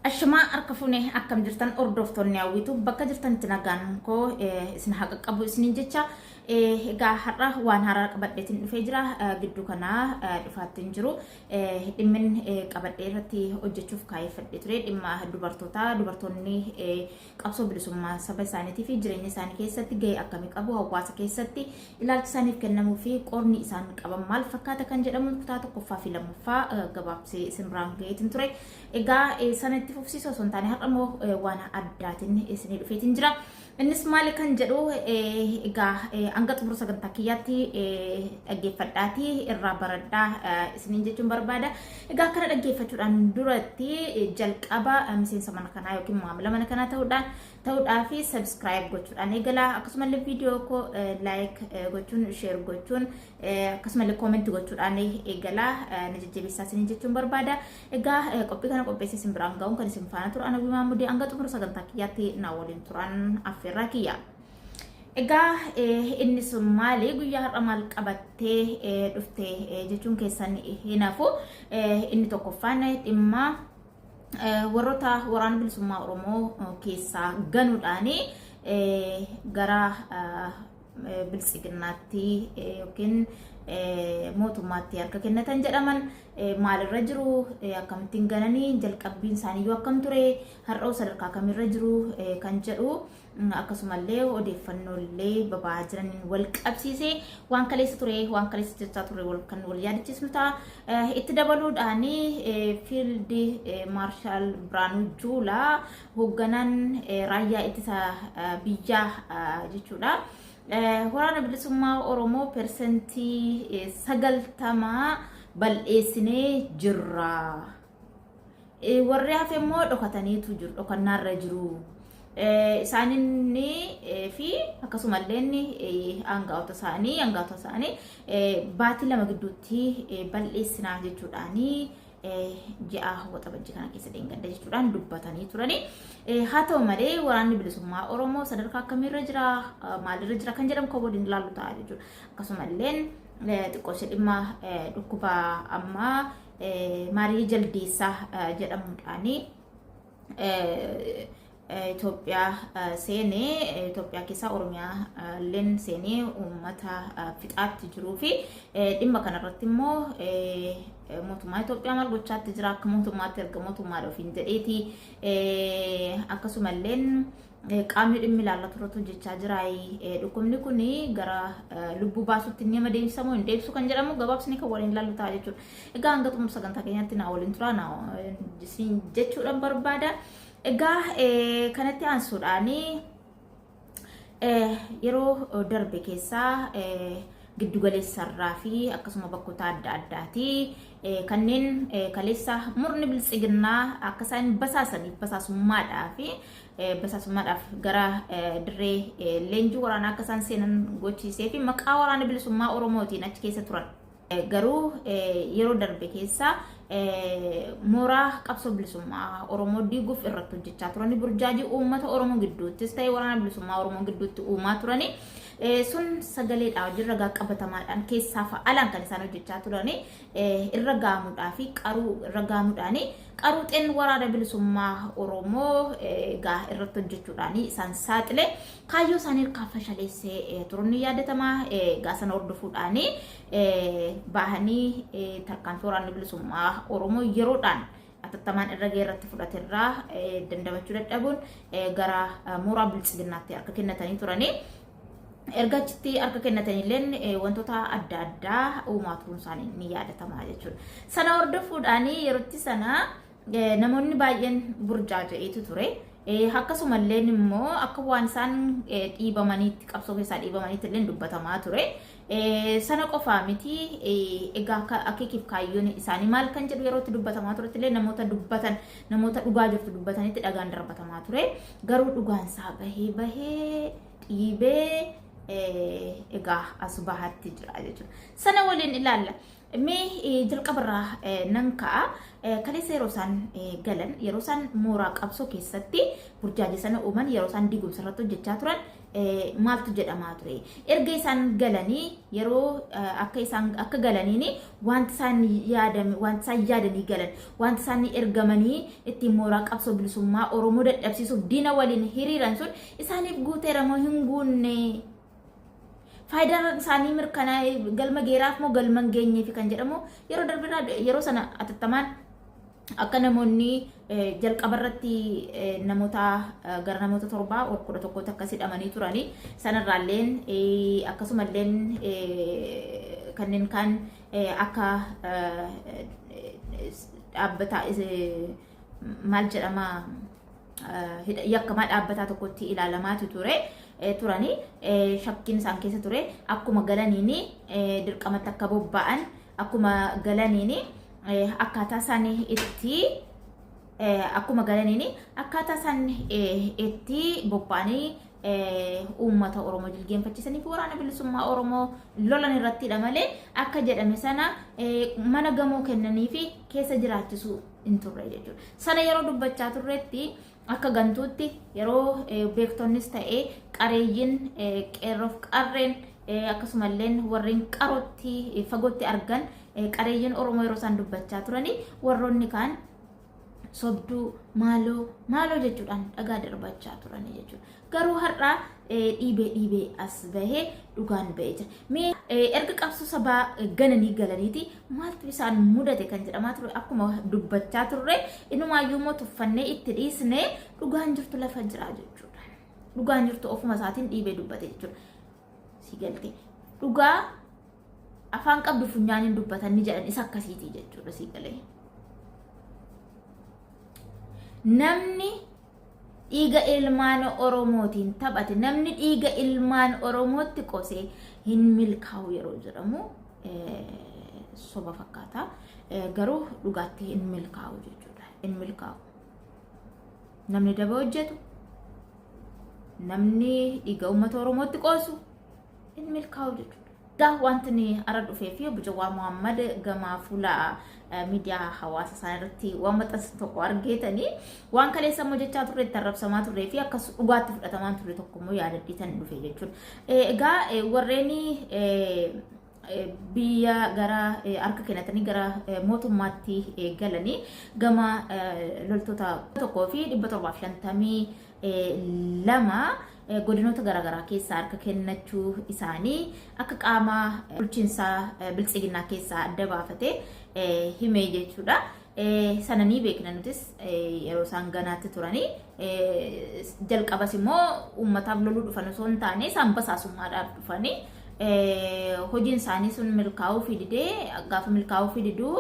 Ashamaa harka fuune akkam jirtan hordoftoonni hawwitu bakka jirtanitti nagaan koo isin haa qaqqabu isiniin jecha. Egaa har'a waan haaraa qabadheetiin dhufee jira. Gidduu kanaa dhufaattiin jiru dhimmin qabadhee irratti hojjechuuf kaayyeffadhee ture dhimma dubartootaa. Dubartoonni qabsoo bilisummaa saba isaaniitii fi jireenya isaanii keessatti gahee akkamii qabu, hawaasa keessatti ilaalchi isaaniif kennamuu fi qoodni isaan qaban maal fakkaata kan jedhamu kutaa tokkoffaa fi lammaffaa gabaabsee isin biraan gaheetiin ture. Egaa sana itti fufsiisoo osoo hin taane har'a immoo waan addaatiin isinii dhufeetiin jira. Innis maali kan jedhu egaa hanga xumura sagantaa kiyyaatti dhaggeeffadhaatii irraa baradhaa isiniin jechuun barbaada. Egaa kana dhaggeeffachuudhaan duratti jalqaba miseensa mana kanaa yookiin maamila mana kanaa ta'uudhaan ta'uudhaa fi subscribe gochuudhaan eegalaa, akkasumallee viidiyoo koo like gochuun, share gochuun, akkasumallee comment gochuudhaan eegalaa na jajjabeessaa isiniin jechuun barbaada. Egaa qophii kana qopheessee isin biraan ga'uun kan isin faana ture Ana Wimaa Mudee, hanga xumura sagantaa kiyyaatti na waliin turan affeerraa kiyya. Egaa inni sun maali, guyyaa har'a maal qabattee dhufte jechuun keessan hin hafu. Inni tokkoffaan dhimma warroota waraana bilisummaa Oromoo keessaa ganuudhaan gara biltsiginnaatti yookiin mootummaatti harka kennatan jedhaman maalirra jiru, akkamittiin gananii, jalqabbiin isaaniiyyuu akkam ture, har'oo sadarkaa kamirra jiru kan jedhu, akkasumallee odeeffannoolee baba'aa jiraniin wal qabsiisee waan kaleessa ture, waan kaleessa jechaa ture kan wal yaadachiisnu ta'a. Itti dabaluudhaan Fiild Maarshaal Biraanuu Juulaa, hoogganaan raayyaa ittisa biyyaa jechuudha, waraana bilisummaa Oromoo 90% bal'eessinee jirra. Warri hafe immoo dhokataniitu jiru, dhokannaarra jiru. Isaaninni fi akkasumallee aangaa'ota isaanii baatii 2 gidduutti bal'eessinaa jechuudhaani ji'a Waxabajjii kana keessa dheengadda jechuudhaan dubbatanii turani. Haa ta'u malee waraanni bilisummaa Oromoo sadarkaa akkamiirra jira, maalirra jira kan jedhamu kan waliin ilaallu ta'a jechuudha. Akkasumallee xiqqoo ishee dhimma dhukkuba ammaa maarii jaldeessaa jedhamuudhaani Itoophiyaa seenee, Itoophiyaa keessaa Oromiyaa illeen seenee uummata fixaatti jiruu fi dhimma kanarratti immoo mootummaa Itoophiyaa maal gochaatti jira akka mootummaatti, erga mootummaadha ofiin jedheeti, akkasumalleen qaamni dhimmi ilaallatu irratti hojjechaa jira. Dhukkubni kun gara lubbuu baasuutti nama deemsisamoo hin deemsisu kan jedhamu gabaabsni kan waliin ilaallu ta'a jechuudha. Egaa hanga xumura sagantaa keenyaatti naa waliin turaa naa jechuudhaan barbaada. Egaa kanatti aansuudhaan yeroo darbe keessaa giddugaleessarraa fi akkasuma bakkoota adda addaati kanneen kaleessa murni biltsiginnaa akka isaan basaasaniif basaasummaadhaa fi basaasummaadhaaf gara dirree leenjii waraanaa akka isaan seenan gochiisee fi maqaa waraana bilisummaa Oromootiin achi keessa turan. Garuu yeroo darbe keessa mooraa qabsoo bilisummaa Oromoo diiguuf irratti hojjechaa turani, burjaajii uummata Oromoo gidduuttis ta'e waraana bilisummaa Oromoo gidduutti uumaa turani. Sun sagaleedhaa hojii ragaa qabatamaadhaan keessaa alaan kan isaan hojjechaa turani irra gaamuudhaa fi qaruu irra gaamuudhaan qaruuxeen waraana bilisummaa Oromoo egaa irratti hojjechuudhaan isaan saaxile, kaayyoo isaanii harkaa fashaleessee turuun ni yaadatama. Egaa sana hordofuudhaan bahanii tarkaanfii waraanni bilisummaa Oromoo yeroodhaan atattamaan irra gahee irratti fudhaterraa dandamachuu dadhabuun gara mooraa biltsiginnaatti harka kennatanii turanii. Erga achitti harka kennatanillee wantoota adda addaa uumaa turuun isaanii ni yaadatama jechuudha. Sana hordofuudhaan yerootti sana namoonni baay'een burjaaja'eetu ture. Akkasumallee immoo akka waan isaan dhiibamaniitti, qabsoo keessaa dhiibamaniitti illee dubbatamaa ture. Sana qofaa miti, egaa akeekiif kaayyoon isaanii maal kan jedhu yerootti dubbatamaa turetti illee namoota dubbatan, namoota dhugaa jirtu dubbatanitti dhagaan darbatamaa ture. Garuu dhugaan isaa bahee bahee dhiibee egaa as bahaatti jira jechuudha. Sana waliin ilaalla. Mee jalqabarraa nan ka'a. Kaleessa yeroo isaan galan, yeroo isaan mooraa qabsoo keessatti burjaajii sana uuman, yeroo isaan diigumsa irratti hojjechaa turan maaltu jedhamaa ture? Erga isaan galanii yeroo akka isaan akka galaniin wanti isaan yaadame wanti isaan yaadanii galan wanti isaan ergamanii ittiin mooraa qabsoo bilisummaa Oromoo dadhabsiisuuf diina waliin hiriiran sun isaaniif guuteera moo hin guunne? Faayidaan isaanii mirkanaa'ee galma geeraaf moo galma hin geenyeefi kan jedhamu yeroo darbirraa yeroo sana atattamaan akka namoonni jalqaba irratti namoota gara namoota torbaa ol 11tti akkas hidhamanii turanii sanarraalleen akkasumalleen kanneen kaan akka dhaabbata maal jedhama yakkamaa dhaabbataa tokkotti ilaalamaatu ture turanii shakkiin isaan keessa ture akkuma galaniin dirqamatti akka bobba'an akkuma galaniin akkaataa isaan itti akkuma galaniin akkaataa isaan itti bobba'anii uummata Oromoo jilgeenfachiisanii fi waraana bilisummaa Oromoo lolan irrattidha malee akka jedhame sana mana gamoo kennanii fi keessa jiraachisuu hin turre jechuudha. Sana yeroo dubbachaa turretti akka gantuutti yeroo beektonnis ta'ee qareeyyiin qeerroof qarreen akkasumallee warreen qarootti fagootti argan qareeyyiin Oromoo yeroo isaan dubbachaa turanii warroonni kaan sobduu maaloo maaloo jechuudhaan dhagaa darbachaa turanii jechuudha. Garuu har'a dhiibee dhiibee as bahee dhugaan bahee jira. Mee erga qabsoo sabaa gananii galaniiti maaltu isaan mudate kan jedhamaa ture akkuma dubbachaa turre inumaayyuu immoo tuffannee itti dhiisne dhugaan jirtu lafa jira jechuudha. Dhugaan jirtu ofuma isaatiin dhiibee dubbate jechuudha. Si galte. Dhugaa afaan qabdu funyaaniin dubbatan ni jedhan isa akkasiiti jechuudha si galee. Namni dhiiga ilmaan Oromootiin taphate namni dhiiga ilmaan Oromootti qose hin milkaa'u yeroo jedhamu soba fakkaata. Garuu dhugaatti hin milkaa'u jechuudha. Hin milkaa'u. Namni daba hojjetu, namni dhiiga uummata Oromootti qoosu hin milkaa'u jechuudha. Egaa wanti inni har'a dhufee fi obbo Jawaar Mohammad gama fuula miidiyaa hawaasa isaa irratti waan maxxansa tokko argeetanii waan kaleessa immoo jechaa turre itti arrabsamaa turree fi akkas dhugaatti fudhatamaa turre tokko immoo yaadadhiitan dhufe jechuudha. Egaa warreen biyya gara harka kennatanii gara mootummaatti galanii gama loltoota 1752 godinoota garaagaraa keessaa harka kennachuu isaanii akka qaama bulchiinsaa biltsiginnaa keessaa adda baafate himee jechuudha. Sana ni beekna nutis yeroo isaan ganaatti turanii jalqabas immoo uummataaf loluu dhufan osoo hin taane isaan basaasummaadhaaf dhufanii hojiin isaanii sun milkaa'uu fi didee gaafa milkaa'uu fi diduu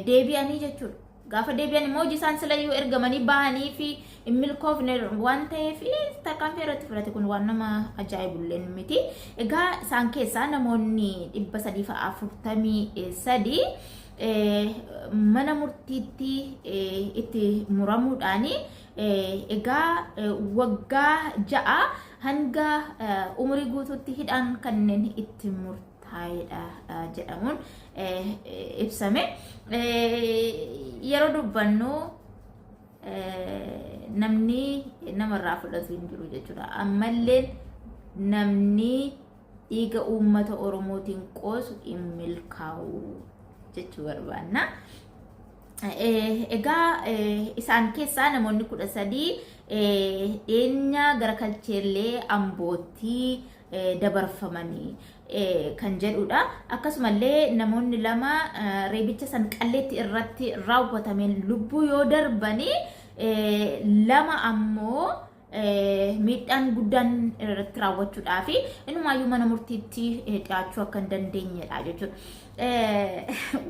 deebi'anii jechuudha. Gaafa deebi'an immoo hojii isaan silayyuu ergamanii bahanii fi hin milkoofne waan ta'eef tarkaanfii irratti fudhate kun waan nama ajaa'ibullee miti. Egaa isaan keessaa namoonni 343 mana murtiitti itti muramuudhaan egaa waggaa 6 hanga umurii guutuutti hidhaan kanneen itti murtaa'edha jedhamuun ibsame. Yeroo dubbannu namni namarraa fudhatu hin jiru jechuudha. Ammallee namni dhiiga uummata Oromootiin qoosu hin milkaa'u jechuu barbaanna. Egaa isaan keessaa namoonni 13 dhiyeenya gara kalcheellee Ambootti dabarfamanii kan jedhudha. Akkasumallee namoonni lama reebicha san qalleetti irratti raawwatameen lubbuu yoo darbanii lama ammoo miidhaan guddaan irratti raawwachuudhaa fi inumaayyuu mana murtiitti dhiyaachuu akka hin dandeenyedha jechuudha.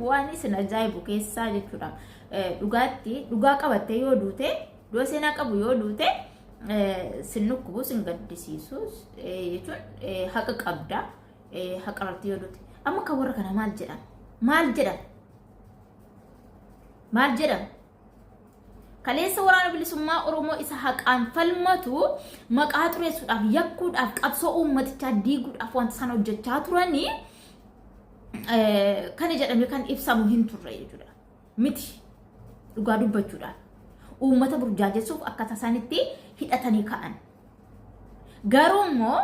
Waan isin ajaa'ibu keessaa jechuudha. Dhugaatti dhugaa qabattee yoo duute du'a seenaa qabu yoo duute sin dhukkubu sin gaddisiisu jechuun haqa qabda haqa irratti yoo duute. Amma kan warra kana maal jedhama? Maal jedhama? Maal jedhama? Kaleessa waraana bilisummaa Oromoo isa haqaan falmatu maqaa xureessuudhaaf, yakkuudhaaf, qabsoo uummatichaa diiguudhaaf wanta isaan hojjechaa turanii kana jedhamee kan ibsamu hin turre jechuudha. Miti dhugaa dubbachuudhaaf. Uummata burjaajessuuf akkaataa isaan itti hidhatanii ka'an. Garuu immoo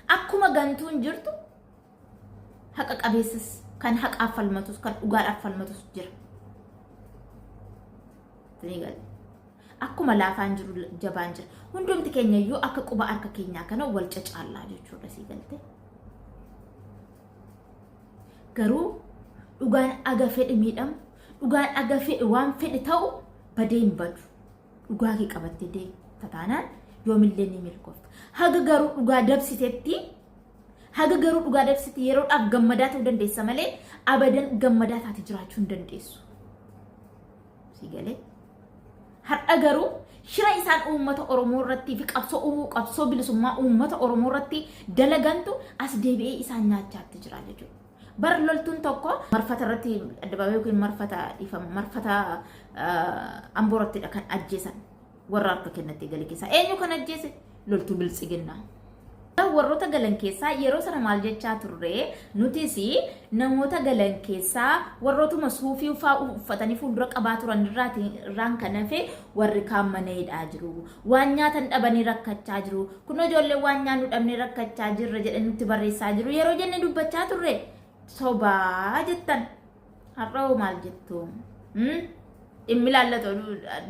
akkuma gantuun jirtu haqa qabeessas kan haqaaf falmatus kan dhugaadhaaf falmatus jira. Isinii gala. Akkuma laafaan jiru jabaan jira. Hundumti keenya iyyuu akka quba harka keenyaa kana wal cacaallaa jechuudha sii galte. Garuu dhugaan aga fedhe miidhamu, dhugaan aga fedhe waan fedhe ta'u badee hin badu. Dhugaa kee qabattee deemta taanaan yoomillee ni milkoofta. Haga garuu dhugaa dabsitetti haga garuu dhugaa dabsite yeroodhaaf gammadaa ta'uu dandeessa malee abadan gammadaa taate jiraachuu hin dandeessu. Si galee? Har'a garuu shira isaan uummata Oromoo irrattii fi qabsoo qabsoo bilisummaa uummata Oromoo irratti dalagantu as deebi'ee isaan nyaachaatti jira jechuudha. Bar loltuun tokko marfata irratti addabaabayii yookiin marfata dhiifama marfata amboo irrattidha kan ajjeesan warra harka kennattee gale keessaa eenyu kan ajjeese loltuu biltsiginnaa. Warroota galan keessaa yeroo sana maal jechaa turre nutis namoota galan keessaa warrootuma suufii faa uffatanii fuuldura qabaa turan irraan kan hafe warri kaan mana hidhaa jiru. Waan nyaatan dhabanii rakkachaa jiru. Kun ijoollee waan nyaannu dhabnee rakkachaa jirra jedhanii nutti barreessaa jiru. Yeroo jennee dubbachaa turre sobaa jettan. Har'a hoo maal jettu? Dhimmi ilaallatu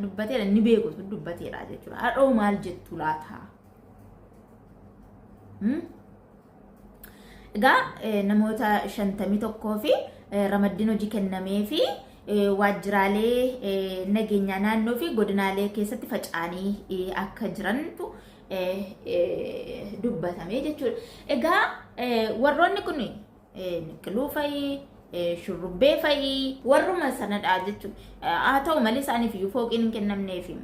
dubbateera inni beeku sun dubbateera jechuudha. Har'a hoo maal jettu laata? Egaa namoota 51 fi ramaddiin hojii kennamee fi waajjiraalee nageenyaa naannoo fi godinaalee keessatti faca'anii akka jirantu dubbatame jechuudha. Egaa warroonni kun niqiluu fa'i, shurrubbee fa'i warruma sanadha jechuudha. Haa ta'u malee isaaniif iyyuu fooqiin hin kennamneefi.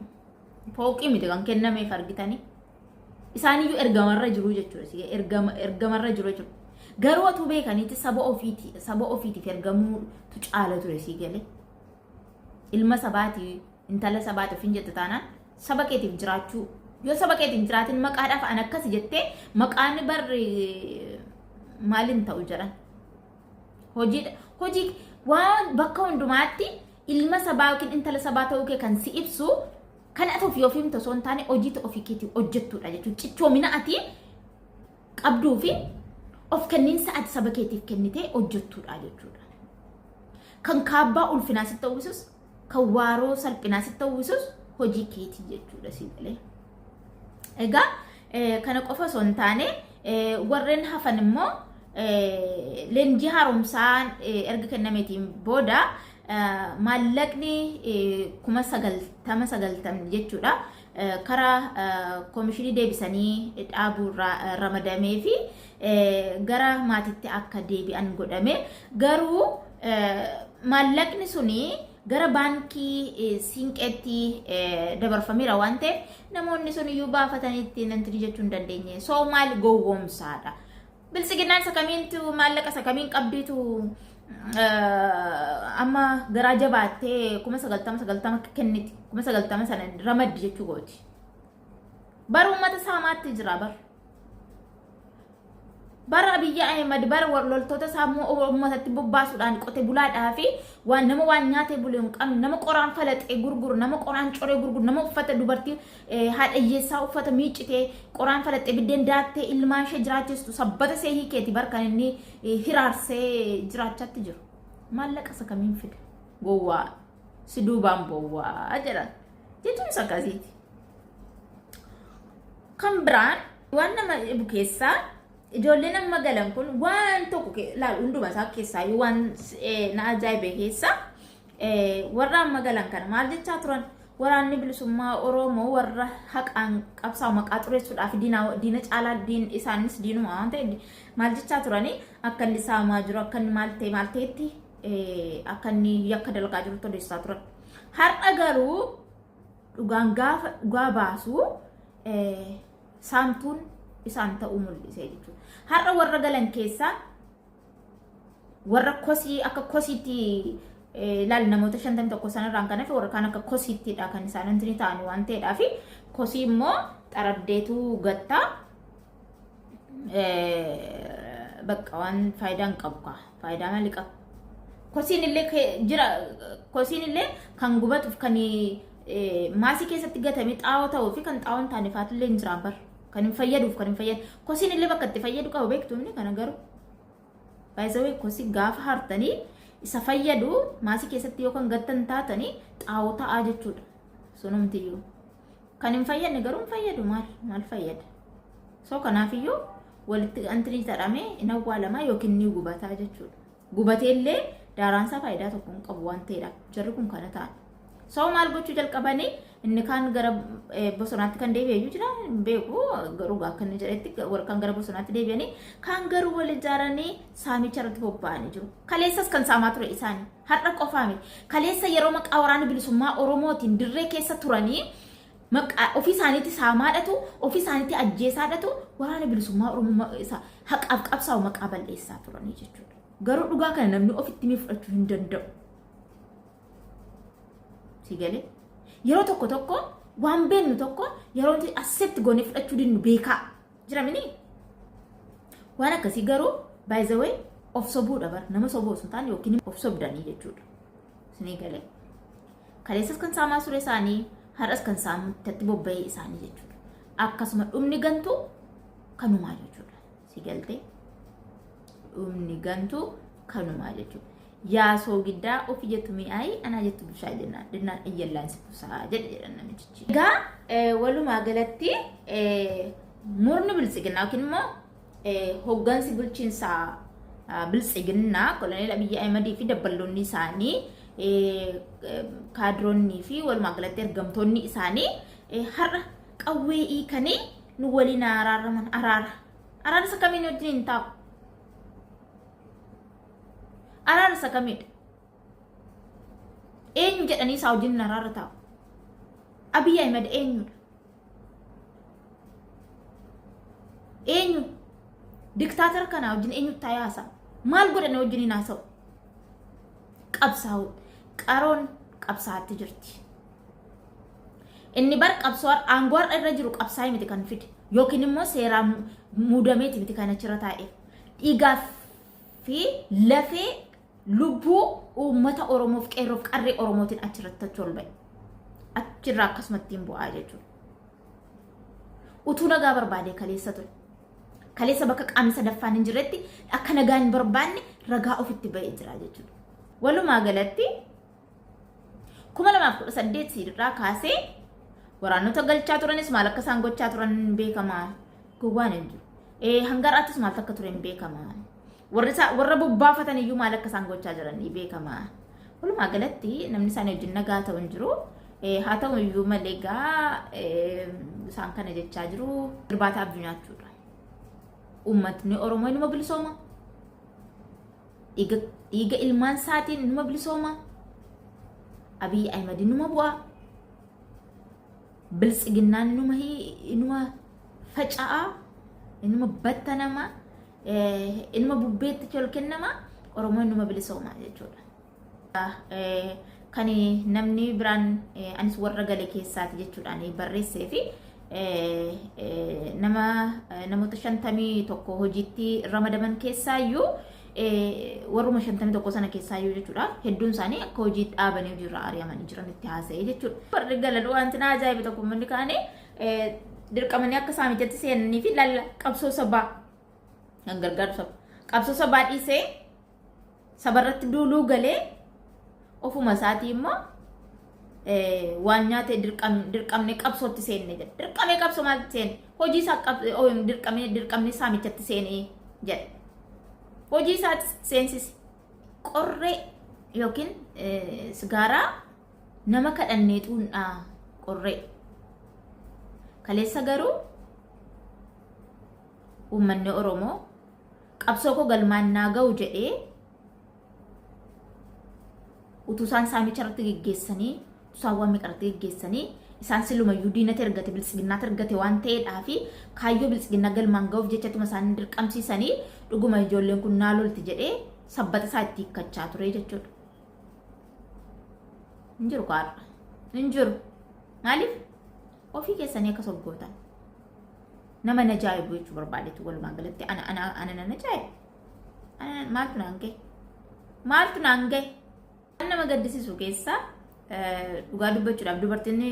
Fooqii miti kan kennameef argitanii. Isaaniyyuu ergamarra jiru jechuudha. Ergama ergamarra jiru jechuudha. Garuu otuu beekaniiti saba ofiiti saba ofiitiif ergamuutu caala ture sii galee. Ilma sabaati intala sabaati ofiin jette taanaan saba keetiif jiraachuu yoo saba keetiif jiraatin maqaadhaaf an akkasi jettee maqaan barri maaliin ta'u jedhan. Hojii hojii waan bakka hundumaatti ilma sabaa yookiin intala sabaa ta'uu kee kan si ibsu kan ati ofii ofii himtu osoo hin taane hojii ofii keetii hojjettudha jechuudha. Cichoomina ati qabduu fi of kenniinsa ati saba keetiif kennitee hojjettudha jechuudha. Kan kaabbaa ulfinaa sitti uwwisus, kan waaroo salphinaa sitti uwwisus hojii keetii jechuudha si galee. Egaa kana qofa osoo hin taane warreen hafan immoo leenjii haaromsaan erga kennameetiin booda maallaqni 90,090 jechuudha karaa koomishinii deebisanii dhaabuurraa ramadamee fi gara maatiitti akka deebi'an godhame garuu maallaqni suni gara baankii siinqeetti dabarfameera waan ta'eef namoonni sun iyyuu baafatanii ittiin intini jechuu hin dandeenye. Soo maal gowwoomsaadha. Biltsiginnaan isa kamiintu maallaqa isa kamiin qabdiitu amma garaa jabaattee 90,090 kenniti 90,000 sana ramaddi jechuu gooti. Bara uummata saamaatti jira bara. Bara Abiyyi Ahimad bara loltoota isaa immoo uummatatti bobbaasuudhaan qote bulaadhaa fi waan nama waan nyaatee bule hin qabne nama qoraan falaxee gurguru nama qoraan coree gurguru nama uffata dubartii haadha hiyyeessaa uffata miiccitee qoraan falaxee biddeen daattee ilmaan ishee jiraachistu sabbata see hiikeeti bar kan inni hiraarsee jiraachaatti jiru. Maallaqa isa kamiin fida? Gowwaa si duubaan bowwaa jedhan jechuun isa akkasiiti. Kan biraan waan nama dhibu keessaa ijoolleen amma galan kun waan tokko laal hunduma isaa keessaa waan na ajaa'ibe keessaa warra amma galan kana maal jechaa turan waraanni bilisummaa Oromoo warra haqaan qabsaa'u maqaa xureessuudhaaf diina caalaa diin isaanis diinuma waan ta'e maal jechaa turanii akka inni saamaa jiru akka inni maal ta'e maal ta'etti akka inni yakka dalagaa jirutti odeessaa turan. Har'a garuu dhugaan gaafa dhugaa baasu saamtuun isaan ta'uu mul'ise jechuudha. Har'a warra galan keessaa warra kosii akka kosiitti laal namoota 51 sanarraan kan hafe warra kaan akka kosiittidha kan isaan wanti ta'an waan ta'eedhaa fi kosii immoo xarabdeetu gattaa bakka waan faayidaa hin qabu kaa faayidaa maalii qaba kosiin illee jira kosiin illee kan gubatuuf kan maasii keessatti gatame xaa'oo ta'uu fi kan xaa'oo hin taane faatu illee hin jiraan bar. Kan hin fayyaduuf kan hin fayyadu. Kosiin illee bakka itti fayyadu qaba beektu inni kana garuu. Baay'isawee kosii gaafa hartanii isa fayyadu maasii keessatti yoo kan gattan taatanii xaa'oo ta'aa jechuudha. Sunumtiyyuu. Kan hin fayyadne garuu hin fayyadu maal maal fayyada. So kanaafiyyuu walitti antinii jedhamee hin awwaalamaa yookiin ni gubataa jechuudha. Gubatee illee daaraansaa faayidaa tokko hin qabu waan ta'eedha. Jarri kun kana ta'an. So maal gochuu jalqabanii inni kaan gara bosonaatti kan deebi'e iyyuu jira hin beeku garuu akka inni jedhetti warra kaan gara bosonaatti deebi'anii kaan garuu wal ijaaranii saamicha irratti bobba'anii jiru. Kaleessas kan saamaa ture isaanii har'a qofaa miti. Kaleessa yeroo maqaa waraana bilisummaa Oromootiin dirree keessa turanii maqaa ofii isaaniitti saamaadhatu ofii isaaniitti ajjeesaadhatu waraana bilisummaa Oromoo isa haqaaf qabsaa'u maqaa balleessaa turanii jechuudha. Garuu dhugaa kana namni ofitti himee fudhachuu hin danda'u. Si galee? Yeroo tokko tokko waan beennu tokko yeroo nuti accept goonee fudhachuu dinnu beekaa jira mini. Waan akkasii garuu by the way of sobuudha bar nama sobuu osoo hin taane yookiin of sobdanii jechuudha. Isinii galee. Kaleessas kan saamaa ture isaanii har'as kan saamuttatti bobba'ee isaanii jechuudha. Akkasuma dhumni gantuu kanumaa jechuudha. Si galtee? Dhumni gantuu kanumaa jechuudha. Yaa soogiddaa ofi jettu mi'aayi anaa jettu bushaa jennaan jennaan iyyallaan si busaa jedhe jedhan namichichi. Egaa walumaa galatti murni biltsiginnaa yookiin immoo hoggansi bulchiinsaa biltsiginnaa koloneel Abiyyi Ahimadii fi dabballoonni isaanii kaadiroonnii fi walumaa galatti ergamtoonni isaanii har'a qawwee hiikanii nu waliin araaraman araara. Araara isa kamiin wajjin hin taa'u. Araara isa kamidha? Eenyu jedhanii isaa wajjin araara taa'u? Abiy Ahmed eenyudha? Eenyu? Diktaatara kanaa wajjin eenyu taa'ee haasa'a? Maal godhanii wajjin hin haasa'u? Qabsaa'u. Qaroon qabsaa'atti jirti. Inni bar qabsoo aangoo har'a irra jiru qabsaa'ee miti kan fide yookiin immoo seeraan muudameeti miti kan achirra taa'e. Dhiigaaf fi lafee lubbuu uummata Oromoof qeerroof qarree Oromootiin achirratti achi ol ba'e. Achirraa akkasumatti hin bu'aa jechuudha. Utuu nagaa barbaadee kaleessa ture. Kaleessa bakka qaamni sadaffaan hin jirretti akka nagaa hin barbaanne ragaa ofitti ba'ee jira jechuudha. Walumaa galatti 2018 irraa kaasee waraanota galchaa turanis maal akka isaan gochaa turan hin beekama. Gowwaan hin jiru. Hanga har'aattis maal akka ture hin beekama. Warri isaa warra bobbaafatan iyyuu maal akka isaan gochaa jiran ni beekama. Walumaa galatti namni isaanii wajjin nagaa ta'u hin jiru. Haa ta'u iyyuu malee egaa isaan kana jechaa jiru. Irbaata abjuu nyaachuudha. Uummatni Oromoo inuma bilisooma. Dhiiga ilmaan isaatiin inuma bilisooma. Abiy Ahmed inuma bu'a. Biltsiginnaan inuma faca'a. Inuma battanama. Inuma bubbeetti ol kennama. Oromoo inuma bilisooma jechuudha. Kan namni biraan anis warra gale keessaati jechuudhaan barreessee fi nama namoota 51 hojiitti ramadaman keessaayyuu warruma 51 sana keessaayyuu jechuudha hedduun isaanii akka hojii dhaabanii hojiirra ari'amanii jiran itti haasa'ee jechuudha. Warri galan wanti na ajaa'ibe tokko manni kaanii dirqamanii akka saamichatti seenanii fi lalla qabsoo sabaa kan gargaaru saba qabsoo sabaa dhiisee sabarratti duuluu galee ofuma isaatii immoo waan nyaate dirqamnee qabsootti seenne jedha. Dirqamee qabsoo maalitti seene? Hojii isaa dirqamee dirqamnee saamichatti seenee jedha. Hojii isaatti seensise. Qorree yookiin sigaaraa nama kadhannee xuunnaa qorree. Kaleessa garuu uummanni Oromoo qabsoo koo galmaan naa ga'u jedhee utuu isaan saamicha irratti geggeessanii utuu isaan waan meeqa irratti geggeessanii isaan silumayyuu diinatti ergate biltsiginnaatti ergate waan ta'eedhaa fi kaayyoo biltsiginnaa galmaan ga'uuf jechatuma isaan dirqamsiisanii dhuguma ijoolleen kun naa lolti jedhee sabbata isaa itti hiikkachaa ture jechuudha. Hin jiru kaarra. Hin jiru. Maaliif? Ofii keessanii akkas of gootan. Nama na ajaa'ibu jechuu barbaadetu walumaa galatti ana ana ana nan ajaa'ibu. Ana maaltu naan gahe? Maaltu naan gahe? Waan nama gaddisiisu keessaa dhugaa dubbachuudhaaf dubartiin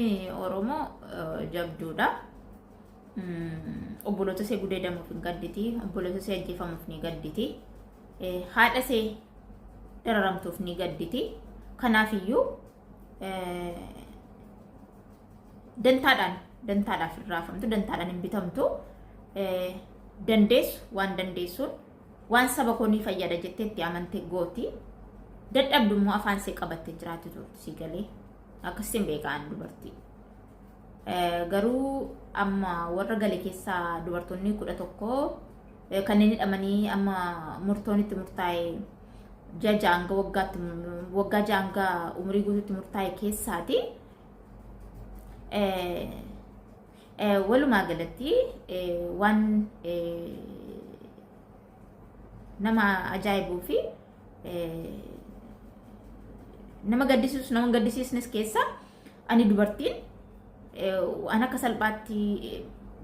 Oromoo jabduudha. Obboloota ishee gudeedamuuf hin gadditi. Obboloota ishee ajjeefamuuf ni gadditi. Haadha ishee dararamtuuf ni gadditi. Kanaafiyyuu dantaadhaan dantaadhaaf hin raafamtu, dantaadhaan hin bitamtu. Dandeessu waan dandeessuun waan saba koo ni fayyada jettee itti amante gooti. Dadhabdu immoo afaan ishee qabattee jiraatti turti si galee. Akkasiin beekaan dubartii. Garuu amma warra gale keessaa dubartoonni 11 kanneen hidhamanii amma murtoon itti murtaa'e ji'a 6 hanga waggaatti waggaa 6 hanga umurii guutuutti murtaa'e keessaati. Walumaa galatti waan nama ajaa'ibuu fi nama gaddisiisus nama gaddisiisnes keessa ani dubartiin waan akka salphaatti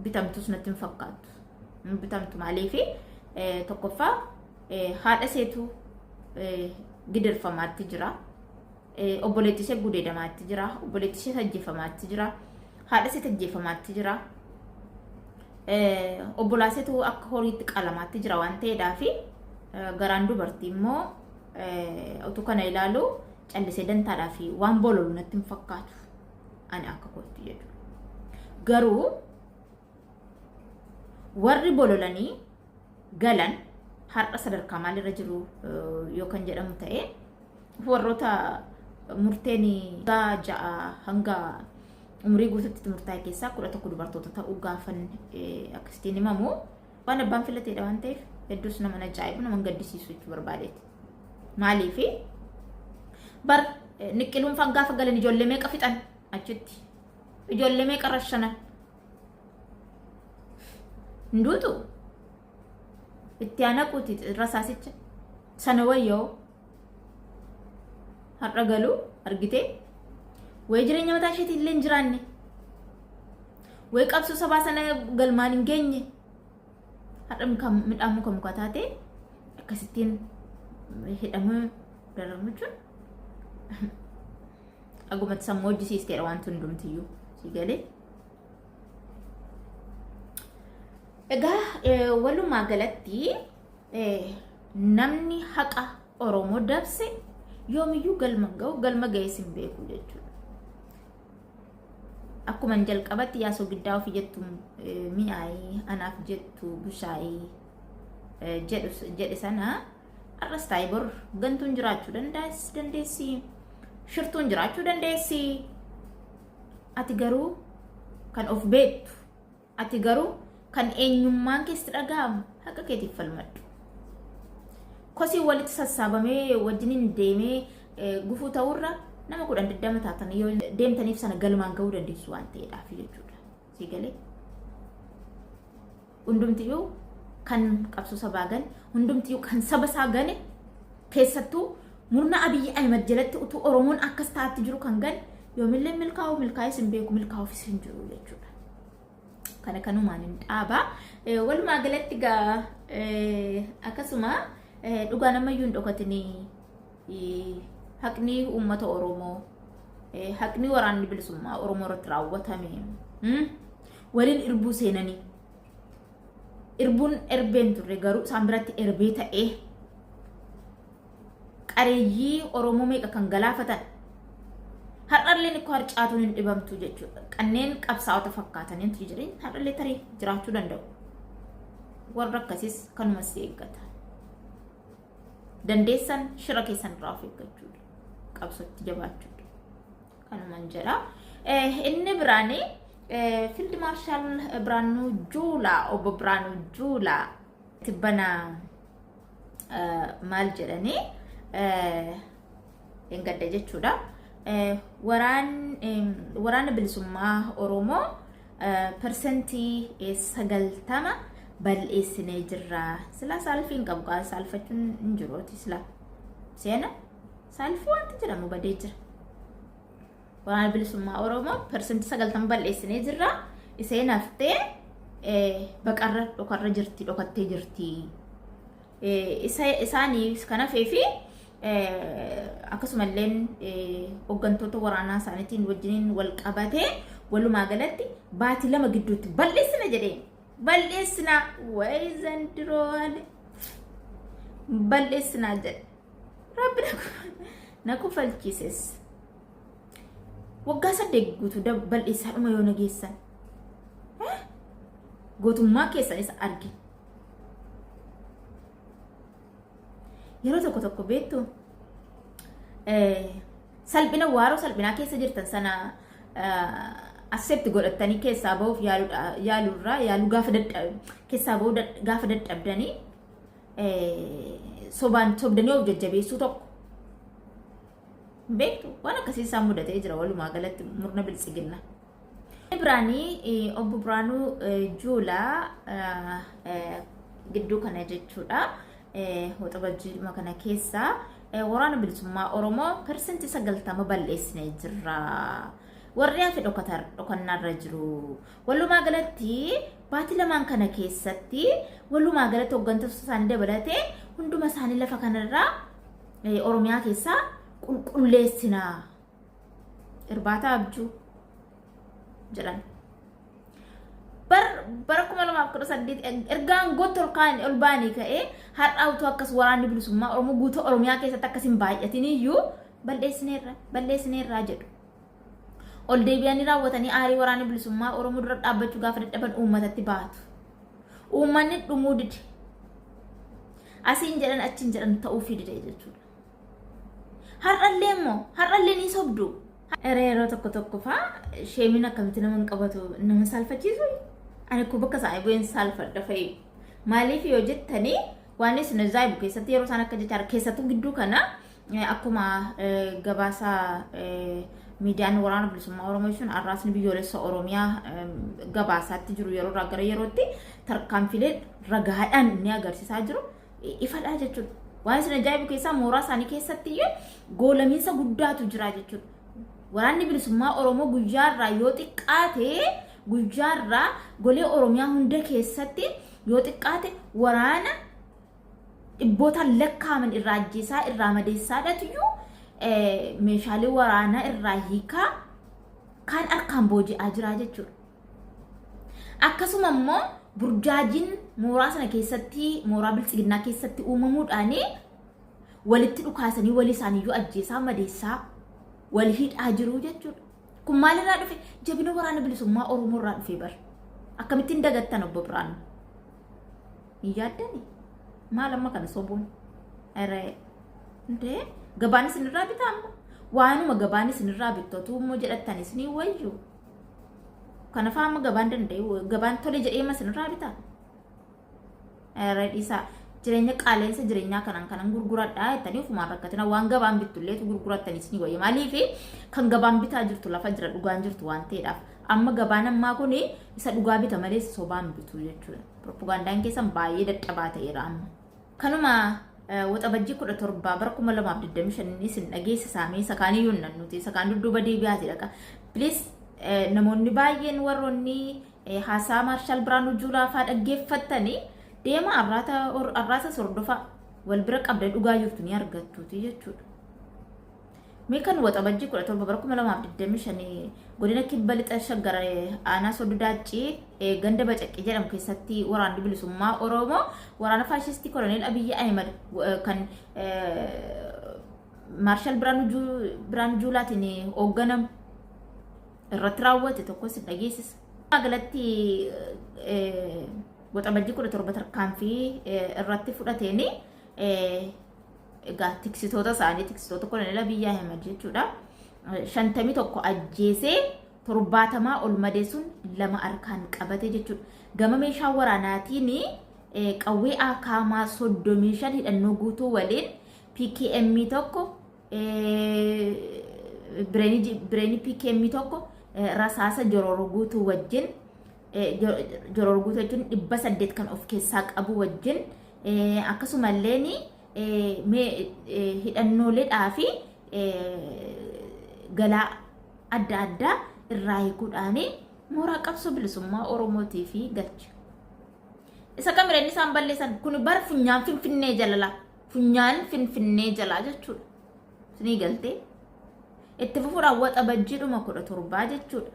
bitamtus natti hin fakkaattu. Hin bitamtu maaliif tokkoffaa haadha isheetu gidirfamaatti jira. Obboleettii ishee gudeedamaatti jira. Obboleettii ishee ajjeefamaatti jira. Haadha ishee ajjeefamaatti jira. Obbolaa isheetu akka horiitti qalamaatti jira waan ta'eedhaa fi garaan dubartii immoo utuu kana ilaalu callisee dantaadhaa fi waan bololu natti hin fakkaatu ani akka kootti jechuudha. Garuu warri bololanii galan har'a sadarkaa maalirra jiru yoo kan jedhamu ta'e warroota murteen waggaa 6 hanga umurii guutuutti murtaa'e keessaa 11 dubartoota ta'uu gaafan akkasitiin himamu waan abbaan filateedha waan ta'eef hedduus nama ajaa'ibu nama gaddisiisu jechuu barbaadeeti. Maaliif bar niqqiluunfaan gaafa galan ijoollee meeqa fixan achitti ijoollee meeqa rashanan hin duutu itti anaquuti rasaasicha sana wayyoo har'a galuu argite wayi jireenya mataa isheetii illee hin jiraanne wayi qabsoo sabaa sana galmaan hin geenye har'a midhaan muka muka taate akkasittiin hidhamuu daramu jechuun dhugumatti sammuu hojjisiisteedha wanti hundumtiyyuu si galee. Egaa walumaa galatti namni haqa Oromoo dabse yoomiyyuu galma hin ga'u galma ga'ees hin beeku jechuudha. Akkuma jalqabatti yaa soogiddaa ofii jettu mi'aayii anaaf jettu bushaayii jedhe sana har'as taa'ee bor gantuun jiraachuu dandeessi shirtuun jiraachuu dandeessi ati garuu kan of beektu ati garuu kan eenyummaan keessatti dhaga'amu haqa keetiif falmadhu. Kosii walitti sassaabamee wajjiniin deemee gufuu ta'urra nama 10 20 taatan yoo deemtaniif sana galmaan ga'uu dandeessu waan ta'eedhaaf jechuudha. Si galee? Hundumtiyyuu kan qabsoo sabaa gane, hundumtiyyuu kan saba isaa gane, keessattuu murna Abiyyi Ahimad jalatti utuu Oromoon akkas ta'atti jiru kan gane yoomillee milkaa'u milkaa'es hin beeku milkaa'uufis hin jiru jechuudha. Kana kanumaan hin dhaaba. Walumaa galatti gaa akkasuma dhugaan ammayyuu hin dhokatinii haqni uummata Oromoo haqni waraanni bilisummaa Oromoo irratti raawwatame waliin irbuu seenanii irbuun erbeen turre garuu isaan biratti erbee ta'ee qareeyyii Oromoo meeqa kan galaafatan har'allee ikkoo harcaatuun hin dhibamtu jechuudha. Kanneen qabsaa'ota fakkaataniitu jiran har'allee tarii jiraachuu danda'u. Warra akkasiis kanuma si eeggata. Dandeessan shira keessan irraa of eeggachuudha. Qabsootti jabaachuudha. Kanuman jedha. Inni biraani Field Marshal Biraanuu Juulaa obbo Biraanuu Juulaa tibbana maal jedhanii hin gadda jechuudha. Waraana bilisummaa Oromoo 90% bal'eessinee jirra. Silaa saalfii hin qabu kaa saalfachuun hin jiruuti silaa. Seena saalfii wanti jedhamu badee jira. Waraana bilisummaa Oromoo 90% bal'eessinee jirra. Iseen haftee baqarra dhokarra jirti dhokattee jirti. Isaanii kan hafee fi akkasumallee hooggantoota waraanaa isaaniitiin wajjiniin wal qabatee Walumaa galatti baatii 2 gidduutti bal'eessina jedhee bal'eessina wayi zandiroo ale bal'eessinaa jedhe. Rabbi na kofalchiises. Waggaa 8 guutuu bal'eessaadhuma yoo na geessan. Gootummaa keessanis arge. Yeroo tokko tokko beektu salphina waaroo salphinaa keessa jirtan sana accept godhattanii keessaa bahuuf yaaluurraa yaaluu gaafa keessaa bahuu gaafa dadhabdanii sobaan sobdanii of jajjabeessuu tokko beektu waan akkasii isaan mudatee jira walumaa galatti murna biltsiginna. Biraanii obbo Biraanuu Juulaa gidduu kana jechuudha. Waxabajjiidhuma kana keessa waraana bilisummaa Oromoo 90% balleessinee jirra. Warri hafe dhokannaarra jiru. Walumaa galatti baatii lamaan kana keessatti walumaa galatti hooggantoota isaanii dabalatee hunduma isaanii lafa kanarraa Oromiyaa keessaa qulqulleessina. Irbaata abjuu jedhan. Bar bara 2018 erga aangootti ol kaan ol baanii ka'ee har'a utuu akkas waraanni bilisummaa Oromoo guutuu Oromiyaa keessatti akkas hin baay'atin iyyuu balleessineerra balleessineerraa jedhu. Ol deebi'anii raawwatanii aarii waraanni bilisummaa Oromoo dura dhaabbachuu gaafa dadhaban uummatatti baatu. Uummanni dhumuu dide. Asiin jedhan achiin jedhan ta'uufii dide jechuudha. Har'allee immoo har'allee ni sobdu. Eree yeroo tokko tokko faa sheemiin akkamitti nama hin qabatu nama saalfachiisu. Ani kun bakka isaanii bu'een saalfadha fa'i. Maaliif yoo jettanii waan isin ajaa'ibu keessatti yeroo isaan akka jechaa keessattuu gidduu kana akkuma gabaasa miidiyaan waraana bilisummaa Oromoo jechuun arraasni biyyoolessa Oromiyaa gabaasaatti jiru yeroo irraa gara yerootti tarkaanfilee ragaadhaan ni agarsiisaa jiru. Ifadhaa jechuudha. Waan isin ajaa'ibu keessaa mooraa isaanii keessatti iyyuu goolamiinsa guddaatu jira jechuudha. Waraanni bilisummaa Oromoo guyyaarraa yoo xiqqaate guyyaarraa golee Oromiyaa hunda keessatti yoo xiqqaate waraana dhibbootaan lakkaa'aman irraa ajjeesaa irraa madeessaadhatuyyuu meeshaalee waraanaa irraa hiikaa kaan harkaan booji'aa jira jechuudha. Akkasuma immoo burjaajiin mooraa sana keessatti mooraa biltsiginnaa keessatti uumamuudhaan walitti dhukaasanii walii isaaniiyyuu ajjeesaa madeessaa wal hidhaa jiru jechuudha. Kun maalirraa dhufe? Jabina waraana bilisummaa Oromoo irraa dhufe bar. Akkamittiin dagattan obbo Biraanuu? Hin yaaddani? Maal amma kana sobuun? Eree. Indee gabaan isinirraa bitaa amma? Waanuma gabaan isinirraa bittotuu immoo jedhattan isinii wayyu. Kana fa'aa amma gabaan danda'e gabaan tole jedhee ma isinirraa bitaa? Eree dhiisaa. Jireenya qaala'insa jireenyaa kanaan kanan gurguradhaa jettanii ofumaan rakkatina waan gabaan bittulleetu gurgurattanii isinii wayya. Maaliif kan gabaan bitaa jirtu lafa jira dhugaan jirtu waan ta'eedhaaf. Amma gabaan ammaa kun isa dhugaa bita malee isa sobaan bitu jechuudha. Propagandaan keessan baay'ee dadhabaa ta'eera amma. Kanuma waxabajjii 17 bara 2025 isin dhageessisaa mee isa kaan iyyuu hin nuti isa kaan dudduuba deebi'aati dhaqa. Please namoonni baay'een warroonni haasaa Maarshaal Biraanuu Juulaa fa'aa dhaggeeffattanii deema arraata hordofaa wal bira qabda dhugaa jirtu ni argattuuti jechuudha. Mee kan Waxabajjii 17 bara 2025 godina Kibba Lixa Shaggar aanaa Soddo Daaccii ganda Bacaqqii jedhamu keessatti waraanni bilisummaa Oromoo waraana faashistii Koloneel Abiyyi Ahimad kan Maarshaal Biraanuu Juulaatiin hoogganamu irratti raawwate tokkos hin dhageessisa. Galatti Waxabajjii 17 tarkaanfii irratti fudhateen egaa tiksitoota isaanii tiksitoota koloneel Abiyyi Ahimad jechuudha. 51 ajjeesee 70 ol madeessuun 2 harkaan qabate jechuudha. Gama meeshaa waraanaatiin qawwee akaamaa 35 hidhannoo guutuu waliin PKM tokko bireenii PKM tokko rasaasa jororo guutuu wajjin jororo guutuu jechuun 800 kan of keessaa qabu wajjin akkasumallee hidhannooleedhaa fi galaa adda addaa irraa hiikuudhaan mooraa qabsoo bilisummaa Oromootii fi galche. Isa kamira inni isaan balleessan kun bara funyaan finfinnee jalala funyaan finfinnee jalaa jechuudha. Isinii galtee itti fufuudhaan waxabajjiidhuma 17 jechuudha.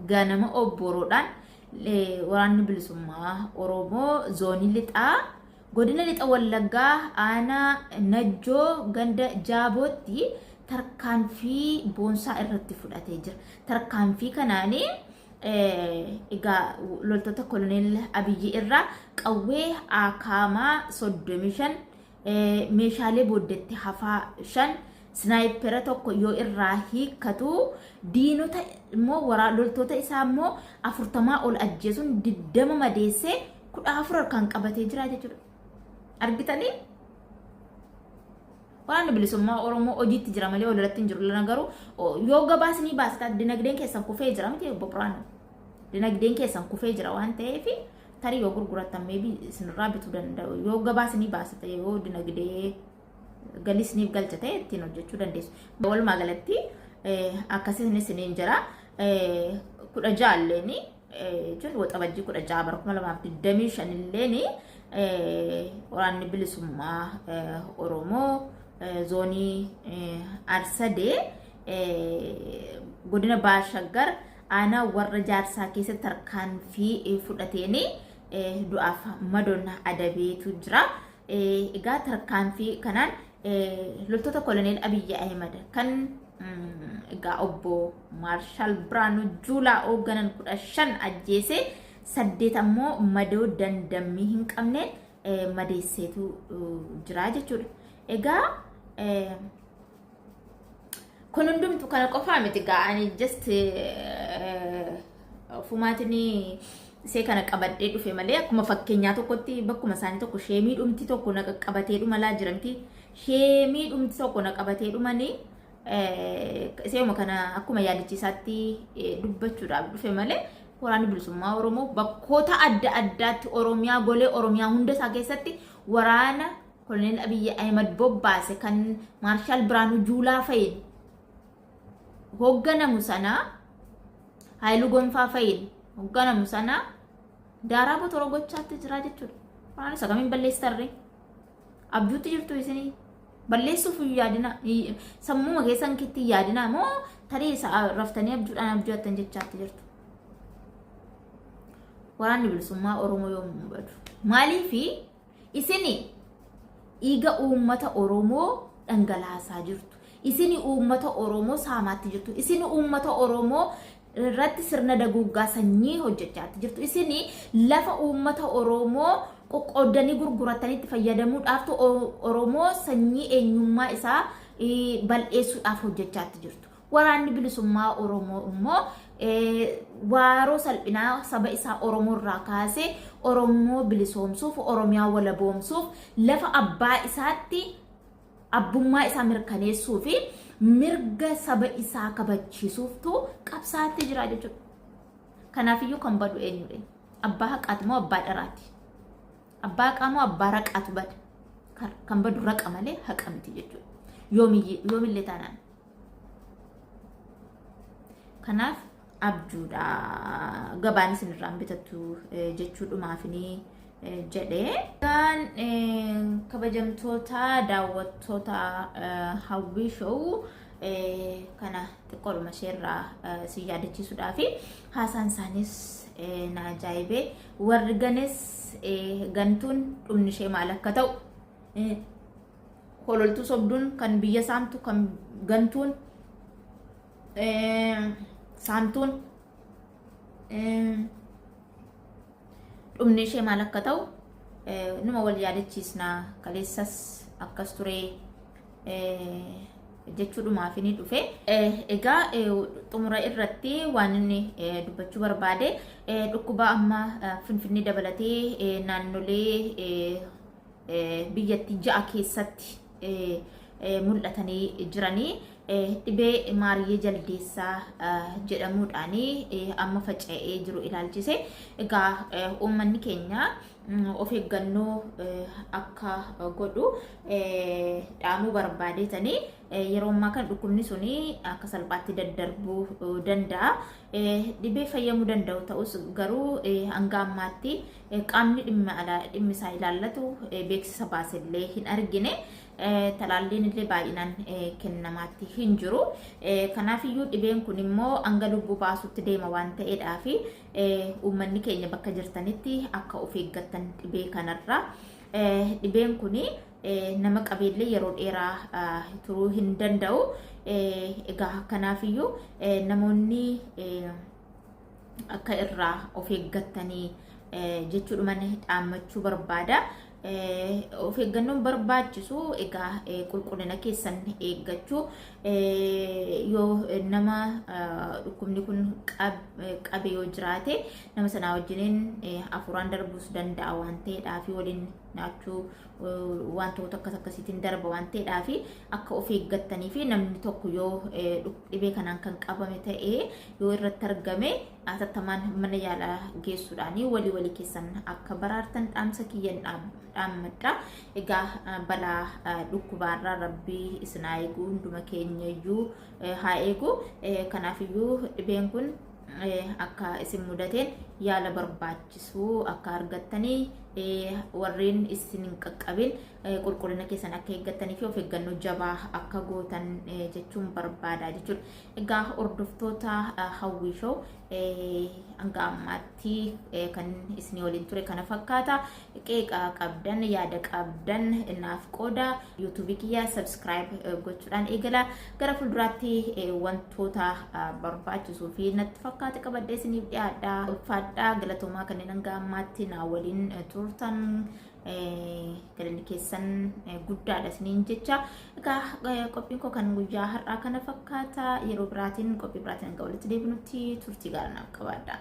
Ganama obboroodhaan waraanni bilisummaa Oromoo zoonii lixaa godina lixa Wallaggaa aanaa Najjoo ganda Jaabootti tarkaanfii boonsaa irratti fudhatee jira. Tarkaanfii kanaan egaa loltoota koloneel Abiyyi irraa qawwee akaamaa 35, meeshaalee booddetti hafaa 5, sinaayipera 1 yoo irraa hiikkatu, diinota immoo waraa loltoota isaa immoo 40 ol ajjeesuun 20 madeessee 14 harkaan qabatee jira jechuudha. Argitanii? Waraanni bilisummaa Oromoo hojiitti jira malee walirratti hin jiru. Lana garuu yoo gabaasni baasita dinagdeen keessan kufee jira miti obbo Biraanuu. Dinagdeen keessan kufee jira waan ta'eef tarii yoo gurgurattan meebii isinirraa bituu danda'u. Yoo gabaasni baasita yoo dinagdee galii isiniif galcha ta'e ittiin hojjechuu dandeessu. Walumaa galatti akkasiin isiniin jira. 16 illeeni jechuun waxabajjii 16 bara 2025 illeeni waraanni bilisummaa Oromoo zoonii Arsadee godina Baashaggar aanaa warra jaarsaa keessatti tarkaanfii fudhateen du'aaf madoon adabeetu jira. Egaa tarkaanfii kanaan loltoota koloneel Abiyyi Ahimad kan egaa obbo Maarshaal Biraanuu Juulaa hoogganan 15 ajjeese, 8 ammoo madoo dandammii hin qabneen madeesseetu jira jechuudha. Egaa kun hundumtu kana qofaa miti, ga'anii just ofumaatiin isee kana qabadhee dhufe malee akkuma fakkeenyaa tokkotti bakkuma isaanii tokko sheemii dhumti tokko na qaqqabatee dhuma laa jiramti, sheemii dhumti tokko na qabatee dhumanii iseema kana akkuma yaadachiisaatti dubbachuudhaaf dhufe malee, waraanni bilisummaa Oromoo bakkoota adda addaatti Oromiyaa golee Oromiyaa hunda isaa keessatti waraana Koloneel Abiyyi Ahimad bobbaase kan Maarshaal Biraanuu Juulaa fa'iin hoogganamu sana, Haayiluu Gonfaa fa'iin hoogganamu sana daaraa botoroo gochaatti jira jechuudha. Waraana isa kamiin balleessitarree? Abjuutti jirtu isinii? Balleessuuf hin yaadina. Sammuma keessan kitti hin yaadina moo tarii isa raftanii abjuudhaan abju'attan jechaatti jirtu. Waraanni bilisummaa Oromoo yoomuu badu. Maaliifi isini dhiiga uummata Oromoo dhangalaasaa jirtu. Isini uummata Oromoo saamaatti jirtu. Isini uummata Oromoo irratti sirna daguuggaa sanyii hojjechaatti jirtu. Isini lafa uummata Oromoo qoqqooddanii gurguratanii itti fayyadamuudhaaftu Oromoo sanyii eenyummaa isaa bal'eessuudhaaf hojjechaatti jirtu. Waraanni bilisummaa Oromoo immoo waaroo salphinaa saba isaa Oromoo irraa kaasee Oromoo bilisoomsuuf, Oromiyaa walaboomsuuf, lafa abbaa isaatti abbummaa isaa mirkaneessuu fi mirga saba isaa kabachiisuuftu qabsaatti jira jechuudha. Kanaafiyyuu kan badu eenyudha? Abbaa haqaati moo abbaa dharaati? Abbaa haqaa moo abbaa raqaatu bada? Kan badu raqa malee haqa miti jechuudha. Yoomillee taanaan. Kanaaf abjuudha. Gabaan isinirraan bitattu jechuudhumaafini jedhe. Egaan kabajamtoota daawwattoota Hawwii Show, kana xiqqoodhuma isheerraa si yaadachiisuudhaafi haasaan isaanis na ajaa'ibe. Warri ganes gantuun dhumni ishee maal akka ta'u, hololtuu sobduun kan biyya saamtu, kan gantuun saamtuun dhumni ishee maal akka ta'u numa wal yaadachiisna, kaleessas akkas ture jechuudhumaaf ni dhufe. Egaa xumura irratti waan inni dubbachuu barbaade, dhukkuba amma Finfinnee dabalatee naannolee biyyattii 6 keessatti mul'atanii jiranii dhibee maariyyee jaldeessaa jedhamuudhaan amma faca'ee jiru ilaalchise, egaa uummanni keenya of eeggannoo akka godhu dhaamuu barbaadeetanii, yeroo ammaa kan dhukkubni suni akka salphaatti daddarbuu danda'a. Dhibee fayyamuu danda'u ta'us garuu hanga ammaatti qaamni dhimma isaa ilaallatu beeksisa baasellee hin argine. Talaalliin illee baay'inaan kennamaatti hin jiru. Kanaafiyyuu dhibeen kun immoo hanga lubbuu baasutti deema waan ta'eedhaaf uummanni keenya bakka jirtanitti akka of eeggattan dhibee kanarraa. Dhibeen kun nama qabeellee yeroo dheeraa turuu hin danda'u. Egaa kanaafiyyuu namoonni akka irraa of eeggattanii jechuudhuman dhaammachuu barbaada. Of eeggannoon barbaachisu egaa qulqullina keessan eeggachuu yoo nama dhukkubni kun qabe yoo jiraate nama sanaa wajjiniin hafuuraan darbuus danda'a waan ta'eedhaa fi waliin nyaachuu wantoota akkas akkasiitiin darba waan ta'eedhaa fi akka of eeggattanii fi namni tokko yoo dhibee kanaan kan qabame ta'ee yoo irratti argame hatattamaan mana yaalaa geessuudhaan walii walii keessan akka baraartan dhaamsa kiyyan dhaammadha. Egaa balaa dhukkubaarraa rabbii isin haa eegu hunduma keenya iyyuu haa eegu. Kanaafiyyuu dhibeen kun akka isin mudateen yaala barbaachisu akka argattanii warreen isin hin qaqqabin qulqullina keessan akka eeggattanii fi of eeggannoo jabaa akka gootan jechuun barbaada jechuudha. Egaa hordoftoota Hawwii Show hanga ammaatti kan isinii waliin ture kana fakkaata. Qeeqa qabdan yaada qabdan naaf qooda. YouTube kiyya subscribe gochuudhaan eegala. Gara fuulduraatti wantoota barbaachisuu fi natti fakkaate qabadhee isiniif dhiyaadha. Ulfaadhaa galatoomaa kanneen hanga ammaatti naa waliin turtan. Galanni keessan guddaadha isiniin jecha. Egaa qophiin koo kan guyyaa har'aa kana fakkaata. Yeroo biraatiin qophii biraatiin hanga walitti deebinutti turtii gaarii naaf qabaadha.